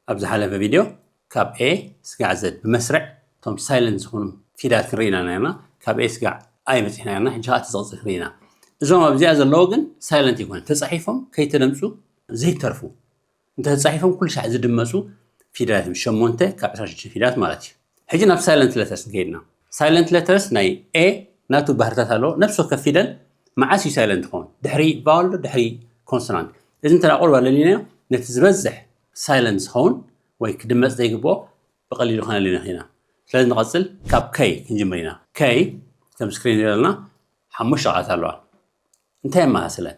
ኣብ ዝሓለፈ ቪድዮ ካብ A ስጋዕ Z ብመስርዕ እቶም silent ዝኾኑ ፊደላት ክንርኢ ኢና ነርና። ካብ A ስጋዕ I በፂሕና ነርና። ሕጂ ከዓ እቲ ዝቕፅል ክንርኢ ኢና። እዞም ኣብዚኣ ዘለዉ ግን silent ይኮኑ፣ ተፃሒፎም ከይተደምፁ ዘይተርፉ፣ እንተተፃሒፎም ኩሉ ሻዕ ዝድመፁ ፊደላት እዮም። ሸሞንተ ካብ ዕስራን ሽዱሽተን ፊደላት ማለት እዩ። ሕጂ ናብ silent letters ንከይድና። Silent letters ናይ A ናቱ ባህርታት ኣለዎ። ነፍሲ ወከፍ ፊደል መዓስ እዩ silent ዝኸውን? ድሕሪ vowel ዶ ድሕሪ consonant? እዚ እንተ ቁልባ ለሊናዮ ነቲ ዝበዝሕ silent ዝኸውን ወይ ክድመፅ ዘይግብኦ ብቐሊሉ ከነሊና ኢና። ስለዚ ንቐፅል፣ ካብ K ክንጅምር ኢና። K ከም ስክሪን ዘለና ሓሙሽተ ቃላት ኣለዋ። እንታይ የመሳስለን?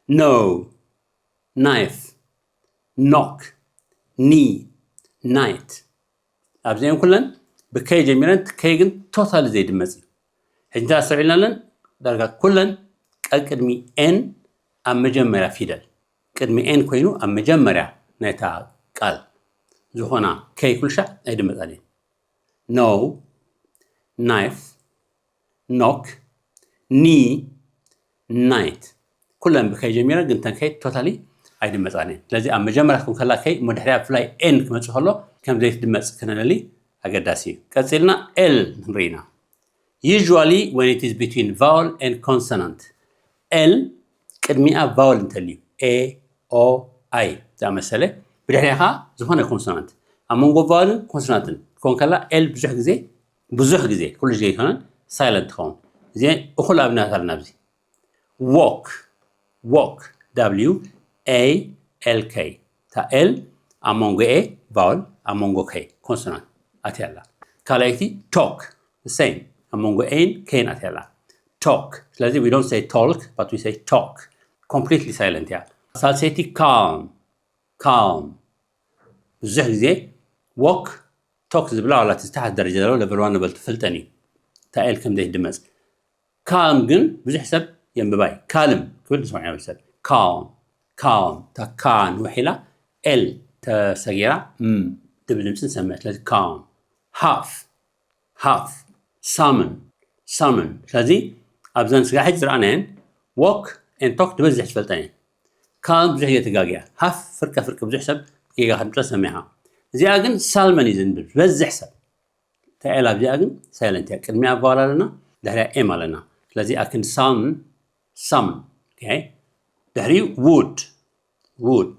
No፣ knife፣ knock፣ knee፣ night። ኣብዚአን ኩለን ብ K ጀሚረን፣ K ግን totally ዘይድመፅ እዩ። ሕጂ እንተ ኣስተውዒልና ኣለን፣ ዳርጋ ኩለን ቀቅድሚ N ኣብ መጀመርያ ፊደል፣ ቅድሚ N ኮይኑ ኣብ መጀመርያ ናይታ ቃል ዝኾና K ኩልሻዕ ኣይድመፃን እየን። No፣ knife፣ knock፣ knee፣ night። ኩለን ብ K ጀሚረን ግን ተን K totally ኣይድመፃን እየን። ስለዚ ኣብ መጀመርያ ትኩም ከላ K እሞ ድሕሪያ ብፍላይ N ክመፅእ ከሎ ከም ዘይትድመፅ ክነለሊ ኣገዳሲ እዩ። ቀፂልና L ንርኢ ኢና። Usually when it is between vowel and consonant፣ L ቅድሚኣ vowel እንተልዩ A፣ O፣ I ዝኣመሰለ፣ ብድሕሪኣ ከዓ ዝኾነ consonant፣ ኣብ መንጎ vowel ን consonant ን ትኮን ከላ L ብዙሕ ግዜ፣ ብዙሕ ግዜ፣ ኩሉ ግዜ ኣይኮነን፣ silent ትኸውን። እዚ እኹል ኣብነት ኣለና ኣብዚ። Walk፣ walk፣ W A L K። እታ L ኣብ መንጎ A vowel፣ ኣብ መንጎ K consonant ኣትያ ኣላ። ካልኣይቲ talk፣ the same፣ ኣብ መንጎ A ን K ን ኣትያ ኣላ። Talk። ስለዚ we don't say talk but we say talk። Completely silent እያ። ሳልሰይቲ calm፣ calm። ብዙሕ ግዜ walk፣ talk ዝብላ ዋላ እቲ ዝተሓት ደረጃ ዘለዎ level one level two ፈልጠን እዩ። እታ L ከም ዘይትድመፅ። Calm ግን ብዙሕ ሰብ የንብባይ። ካልም ክብል ዝሰምዖ ሰብ። Calm፣ calm። እታ K ንውሕ ኢላ L ተሰጊራ M ድብል ድምፂ ንሰምዕ። ስለዚ calm። Half፣ half። Summon፣ summon። ስለዚ ኣብዘን ስጋዕ ሕጂ ዝረኣናየን walk and talk ዝበዝሕ ዝፈልጠን እየን። Calm ብዙሕ ግዜ ተጋግያ። Half ፍርቀ ፍርቂ ብዙሕ ሰብ ጌጋ ከምፅኦ ሰሚዕኻ። እዚኣ ግን ሳልመን እዩ ዘንብብ ዝበዝሕ ሰብ። እታ L ኣብዚኣ ግን silent እያ። ቅድሚያ vowel ኣለና፣ ድሕሪያ M ኣለና። ስለዚ I can summon፣ summon። Okay። ድሕሪኡ would፣ would።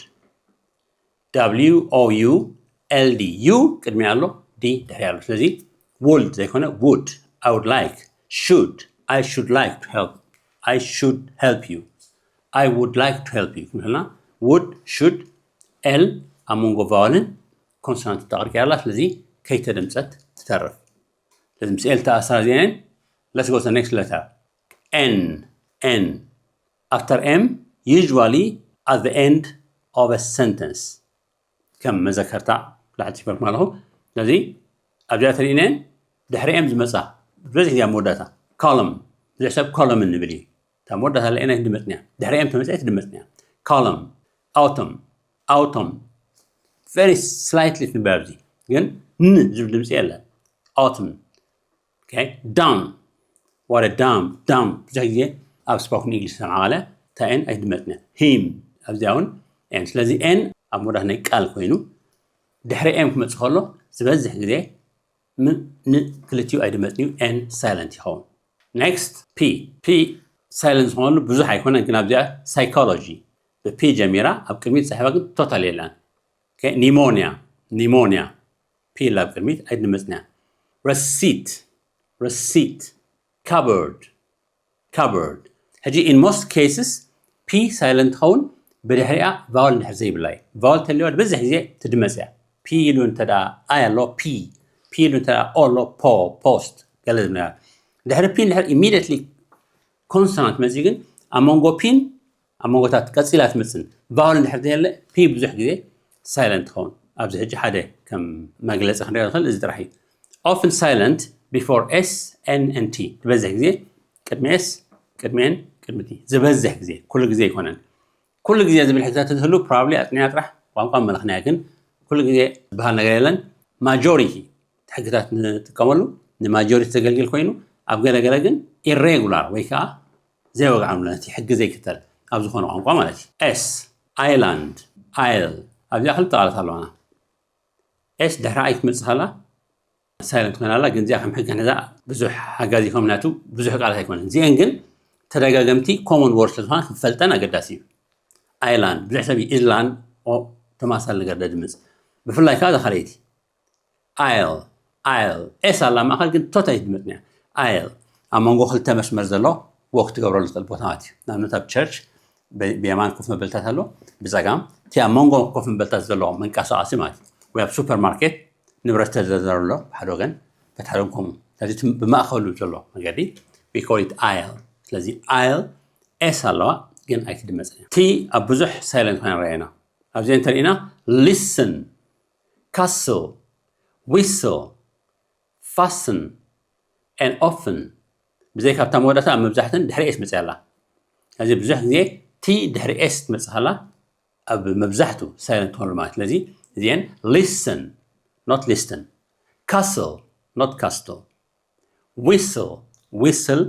W O U L D። U ቅድሚያ ኣሎ፣ D ድሕሪያ ኣሎ። ስለዚ would ዘይኮነ would። I would like፣ should፣ I should like to help፣ I should help you፣ I would like to help you ክንብልና፣ would፣ should፣ L ኣብ መንጎ vowel ን consonant ተቐርቂያ ኣላ። ስለዚ ከይተደምፀት ትተርፍ። ስለዚ ምስ L ተኣሳሲረን። Let's go to the next letter። N፣ N። After M, usually at the end of a sentence። ከም መዘከርታ ላዕሊ ዝበልኩም ኣለኹ። ስለዚ ኣብዚኣ ተሪእነን ድሕሪኤን ዝመፃ፣ ብዙሕ ግዜ ኣብ መወዳእታ። Column፣ ብዙሕ ሰብ column እንብል እዩ። እታ መወዳእታ ለኤና ትድመፅንያ፣ ድሕሪኤን ተመፅአ ትድመፅንያ። Column። Autumn፣ autumn። Very slightly ትንበብ ኣብዚ፣ ግን ን ዝብል ድምፂ የለን። Autumn። Okay። Dumb፣ what a dumb፣ dumb። ብዙሕ ግዜ ኣብ spoken English ሰምዓ ቃለ እታ N ኣይትድመፅንያ። Him፣ ኣብዚኣ እውን N። ስለዚ N ኣብ መወዳእታ ናይ ቃል ኮይኑ ድሕሪ M ክመፅእ ከሎ ዝበዝሕ ግዜ ም ን ክልቲኡ ኣይድመፅን እዩ። N silent ይኸውን። Next፣ P። P silent ዝኾነሉ ብዙሕ ኣይኮነን፣ ግን ኣብዚኣ psychology ብ P ጀሚራ ኣብ ቅድሚት ፅሕፋ ግን totally የላን። Okay። Pneumonia፣ pneumonia። P ኢላ ኣብ ቅድሚት ኣይድመፅንያ። Receipt፣ receipt። Cupboard፣ cupboard። ሕጂ in most cases P silent ትኸውን ብድሕሪኣ vowel እንድሕር ዘይብላ እዩ። Vowel ተልዋ ዝበዝሕ ግዜ ትድመፅ እያ። P ኢሉ እንተ ደኣ I ኣሎ፣ P፣ P ኢሉ እንተ ደኣ O ኣሎ፣ ፖ፣ post፣ ገለ ዝብላ። ድሕሪ P እንድሕር immediately consonant መፂኡ ግን ኣብ መንጎ P ን ኣብ መንጎታት ቀፂላ ትመፅን vowel እንድሕር ዘየለ P ብዙሕ ግዜ silent ትኸውን። ኣብዚ ሕጂ ሓደ ከም መግለፂ ክንሪኦ ንኽእል እዚ ጥራሕ እዩ። Often silent before S, N and T። ዝበዝሕ ግዜ ቅድሚ S፣ ቅድሚ N፣ ቅድሚ T። ዝበዝሕ ግዜ፣ ኩሉ ግዜ ኣይኮነን። ኩሉ ግዜ ዝብል ሕግታት እንትህሉ probably ኣፅኒዕና ጥራሕ ቋንቋ መለኽናያ፣ ግን ኩሉ ግዜ ዝበሃል ነገር የለን። Majority ሕግታት ንጥቀመሉ ን majority ዘገልግል ኮይኑ፣ ኣብ ገለገለ ግን irregular ወይ ከዓ ዘይወግዓውነት ሕጊ ዘይክተል ኣብ ዝኾነ ቋንቋ ማለት እዩ። S፣ island፣ isle። ኣብዚኣ ክልተ ቃላት ኣለዋና። ኤስ ድሕሪ ኣይ ክትመጽእ ከላ ሳይለንት ኮይና ኣላ። ግን እዚኣ ከም ሕጊ ክንሕዛ ብዙሕ ሓጋዚ ከም ናቱ ብዙሕ ቃላት ኣይኮነን። እዚአን ግን ተደጋገምቲ ኮመን ወርድ ስለዝኾና ክፈልጠን ኣገዳሲ እዩ። ኣይላንድ ብዙሕ ሰብ እዩ ኢዝላንድ ተመሳሳሊ ነገር ደድምፅ፣ ብፍላይ ከዓ እዛ ካልኣይቲ ኣየል ኣየል ኤስ ኣላ ማእኸል ግን ቶታ ይድመፅን እያ። ኣየል ኣብ መንጎ ክልተ መስመር ዘሎ ወክ ትገብረሉ ትኽእል ቦታ ማለት እዩ። ንኣብነት ኣብ ቸርች ብየማን ኮፍ መበልታት ኣሎ፣ ብፀጋም እቲ ኣብ መንጎ ኮፍ መበልታት ዘሎ መንቀሳቐሲ ማለት እዩ። ወይ ኣብ ሱፐርማርኬት ንብረት ተደርደረ ኣሎ ብሓደ ወገን፣ በቲ ሓደ ወገን ከምኡ። ስለዚ እቲ ብማእኸሉ ዘሎ መገዲ we call it aisle። ስለዚ ኣየል ኤስ ኣለዋ ግን ኣይትድመፅን እያ። ቲ ኣብ ብዙሕ ሳይለንት ኮይና ንሪኣ ኢና። ኣብዚ እንተሪእና ሊስን፣ ካስል፣ ዊስል፣ ፋስን፣ ኤን ኦፍን። ብዘይካ ኣብታ መወዳእታ ኣብ መብዛሕትን ድሕሪ ኤስ መፅያ ኣላ። ስለዚ ብዙሕ ግዜ ቲ ድሕሪ ኤስ ትመፅእ ከላ ኣብ መብዛሕቱ ሳይለንት ትኾኑ ማለት። ስለዚ እዚአን ሊስን፣ ኖት ሊስትን፣ ካስል፣ ኖት ካስትል፣ ዊስል፣ ዊስል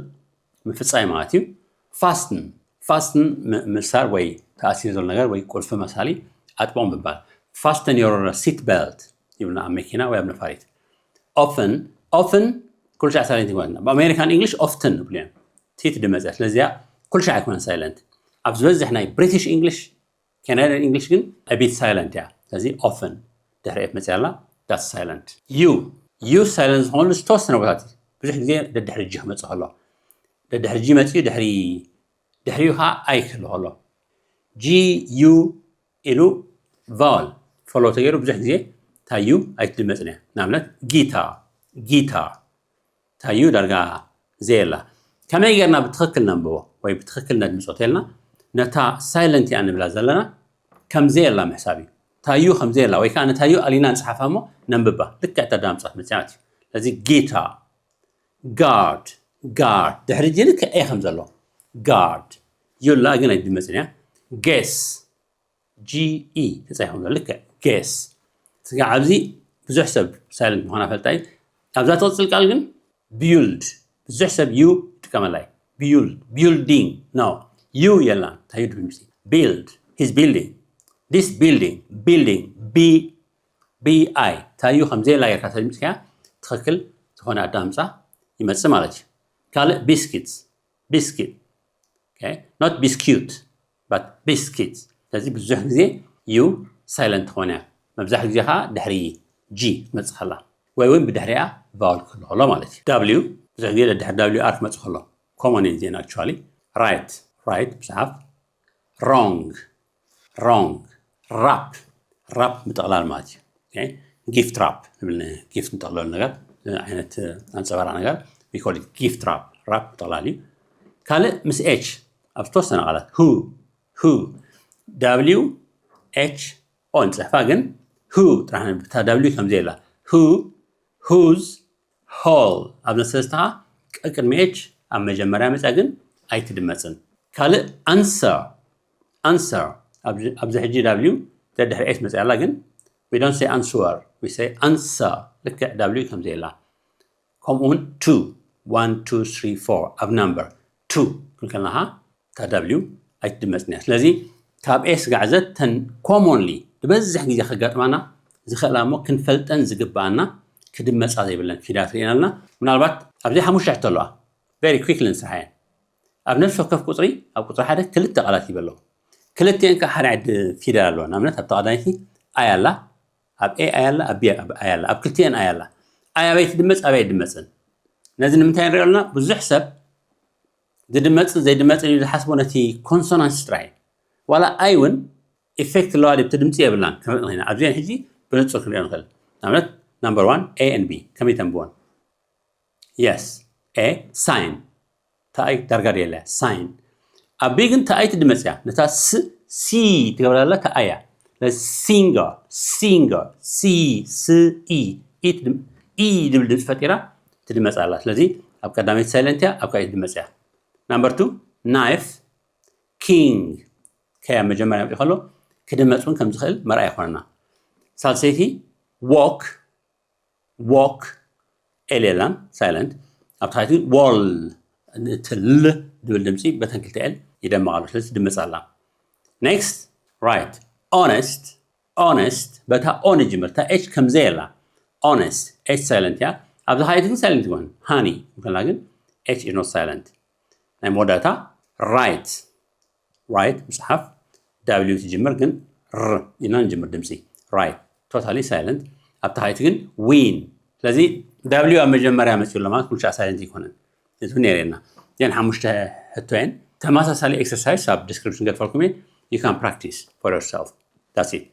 ምፍፃይ ማለት እዩ። ፋስትን፣ ፋስትን ምእሳር ወይ ተኣሲሩ ዘሎ ነገር ወይ ቁልፊ መሳሊ ኣጥብቑ ምባል። ፋስተን ዮር ሲት ቤልት ይብልና ኣብ መኪና ወይ ኣብ ነፋሪት። ኦፍን፣ ኦፍን ኩሉ ሻዕ ሳይለንት ይግባና። ብኣሜሪካን እንግሊሽ ኦፍትን ንብሉ እዮም። ቲ ትድመፅ እያ። ስለዚኣ ኩሉ ሻዕ ኣይኮነን ሳይለንት። ኣብ ዝበዝሕ ናይ ብሪቲሽ እንግሊሽ፣ ካናዳን እንግሊሽ ግን ኣቢት ሳይለንት እያ። ስለዚ ኦፍን ድሕሪ ኤፍ መፅያ ኣላ፣ ዳትስ ሳይለንት። ዩ፣ ዩ ሳይለንት ዝኾኑ ዝተወሰነ ቦታት እዩ። ብዙሕ ግዜ ደድሕሪ ጂ ክመፅእ ከሎ፣ ደድሕሪ ጂ መፅኡ ድሕሪ ድሕሪኡ ከዓ ኣይ ክህሉ ከሎ፣ ጂ ዩ ኢሉ ቫወል ፎሎ ተገይሩ ብዙሕ ግዜ እታ ዩ ኣይትድመፅን እያ። ንኣብነት ጊታ፣ ጊታ እታ ዩ ዳርጋ ዘየላ። ከመይ ጌርና ብትኽክል ነንብቦ ወይ ብትኽክል ነድምፆ ተልና፣ ነታ ሳይለንት እያ ንብላ ዘለና ከም ዘየላ ምሕሳብ እዩ። እታ ዩ ከም ዘየላ ወይ ከዓ ነታ ዩ ኣሊና ንፅሓፋ እሞ ነንብባ። ልክዕ እታ ዳምፃት መፅያ ማለት እዩ። ስለዚ ጊታ፣ ጋርድ፣ ጋርድ ድሕሪ ጂ ልክዕ ኤ ከም ዘሎ ጋርድ። ዩ ላ ግን ኣይድመፅን እያ። ጌስ፣ ጂ ኢ ተፃሒፎም ዘሎ ልክዕ ጌስ። ስጋ ኣብዚ ብዙሕ ሰብ ሳይለንት ምዃና ፈልጣ እዩ። ኣብዛ ትቕፅል ቃል ግን ቢልድ ብዙሕ ሰብ ዩ ይጥቀመላ እዩ። ቢልድ፣ ቢልዲንግ፣ ኖ፣ ዩ የላን። እንታይ እዩ ድምፂ? ቢልድ፣ ሂዝ ቢልዲንግ፣ ዲስ ቢልዲንግ፣ ቢልዲንግ፣ ቢ፣ ቢ ኣይ። እንታይ እዩ ከም ዘየላ ጌርካ ተድምፅካ ትኽክል ዝኾነ ኣዳምፃ ይመፅእ ማለት እዩ። ካልእ ቢስኪትስ፣ ቢስኪት፣ ኖት ቢስኪዩት ባት ቢስኪት። ስለዚ ብዙሕ ግዜ ዩ ሳይለንት ትኾን እያ። መብዛሕትኡ ግዜ ከዓ ድሕሪ ጂ ትመፅእ ከላ ወይ እውን ብድሕሪኣ ቫውል ክህሉ ከሎ ማለት እዩ። ዳብሊዩ ብዙሕ ግዜ ድሕሪ ዳብሊዩ ኣር ክመፅእ ከሎ ኮመን እየን እዚአን ኣክቹዋሊ። ራይት፣ ራይት ምፅሓፍ። ሮንግ፣ ሮንግ። ራፕ፣ ራፕ ምጥቕላል ማለት እዩ። ጊፍት ራፕ ንብል፣ ጊፍት ንጠቕለሉ ነገር፣ ዓይነት ኣንፀባራቕ ነገር፣ ጊፍት ራፕ፣ ራፕ ምጥቕላል እዩ። ካልእ ምስ ኤች ኣብ ዝተወሰነ ቃላት ሁ፣ ሁ፣ ዳብሊዩ ኤች ኦ ንፅሕፋ ግን ሁ ጥራሕ ነንብብ። እታ ዳብሊዩ ከም ዘየላ። ሁ፣ ሁዝ፣ ሆል ኣብ ነሰለስተ ከዓ ቀቅድሚ ኤች ኣብ መጀመርያ መፅያ ግን ኣይትድመፅን። ካልእ ኣንሰር፣ ኣንሰር ኣብዚ ሕጂ ዳብሊዩ ደድሕሪ ኤች መፅያ ኣላ ግን we don't say answer, we say answer። ልክዕ ዳብሊዩ ከም ዘየላ። ከምኡ እውን ቱ፣ ዋን ቱ ስሪ ፎር ኣብ ናምበር ቱ ክንከልና ከዓ እታ ዳብሊዩ ኣይትድመፅን እያ። ስለዚ ካብ ኤ ስጋዕ ዘ ተን ኮሞንሊ ዝበዝሕ ግዜ ከጋጥማና ዝኽእላ እሞ ክንፈልጠን ዝግብኣና ክድመፃ ዘይብለን ፊደላት ርኢና ኣለና። ምናልባት ኣብዚ ሓሙሽተ ሕቶ ኣለዋ። ቨሪ ኩክሊ ንስርሓ እየን። ኣብ ነፍሲ ወከፍ ቁፅሪ ኣብ ቁፅሪ ሓደ ክልተ ቃላት ይበ ኣለዉ። ክልቲአን ከዓ ሓደ ዓይነት ፊደል ኣለዋ። ንኣብነት ኣብታ ቀዳመይቲ ኣይ ኣላ፣ ኣብ ኤ ኣይ ኣላ፣ ኣብ ቢ ኣይ ኣላ፣ ኣብ ክልቲአን ኣይ ኣላ። ኣይ ኣበይ ትድመፅ ኣበይ ኣይድመፅን። ነዚ ንምንታይ ንሪኦ ኣለና? ብዙሕ ሰብ ዝድመፅን ዘይድመፅን እዩ ዝሓስቦ ነቲ ኮንሶናንትስ ጥራይ እዩ። ዋላ ኣይ እውን ኢፌክት ኣለዋ ድብቲ ድምፂ የብላን ክንርኢ ንኽእል ኢና። ኣብዚአን ሕጂ ብንፁር ክንሪኦ ንኽእል። ንኣብነት ናምበር ዋን ኤ ኤን ቢ ከመይ ተንብቦን? የስ ኤ ሳይን ተኣይ ዳርጋ ድየለ ሳይን። ኣብ ቢ ግን ተኣይ ትድመፅ እያ። ነታ ስ ሲ ትገብራ ዘላ ተኣይ እያ። ሲንገር፣ ሲንገር፣ ሲ፣ ስ፣ ኢ፣ ኢ ትድም-፣ ኢ ድብል ድምፂ ፈጢራ ትድመፅ ኣላ። ስለዚ ኣብ ቀዳመይቲ ሳይለንት እያ፣ ኣብ ካልኣይቲ ትድመፅ እያ። ናምበር ቱ ናይፍ፣ ኪንግ ከያ መጀመርያ ምፅኡ ከሎ ክድመፅ እውን ከም ዝኽእል መርኣይ ይኾነና። ሳልሰይቲ ዎክ፣ ዎክ ኤል የላን ሳይለንት። ኣብ ታሕቲ ዎል፣ እቲ ል ድብል ድምፂ በተን ክልተ ኤል ይደምቕ ኣሎ። ስለዚ ትድመፅ ኣላ። ኔክስት ራይት፣ ኦነስት፣ Honest በታ O ንጅምር፣ እታ H ከም ዘየላ። Honest፣ H silent እያ። ኣብዛ ካልኣይቲ ግን silent ይኮን። Honey እንከላ ግን H is not silent። ናይ መወዳእታ write፣ write ምጽሓፍ፣ W ትጅምር ግን R ኢልና ንጅምር ድምጺ። Write totally silent። ኣብታ ካልኣይቲ ግን win። ስለዚ W ኣብ መጀመርያ መጽኡ ኣሎ ማለት ኩሉ ሻዕ silent ኣይኮነን። እዚ እውን የርእየና። እዚአን ሓሙሽተ ሕቶ እየን። ተመሳሳሊ exercise ኣብ description ገድፈልኩም እየ። You can practice for yourself. That's it.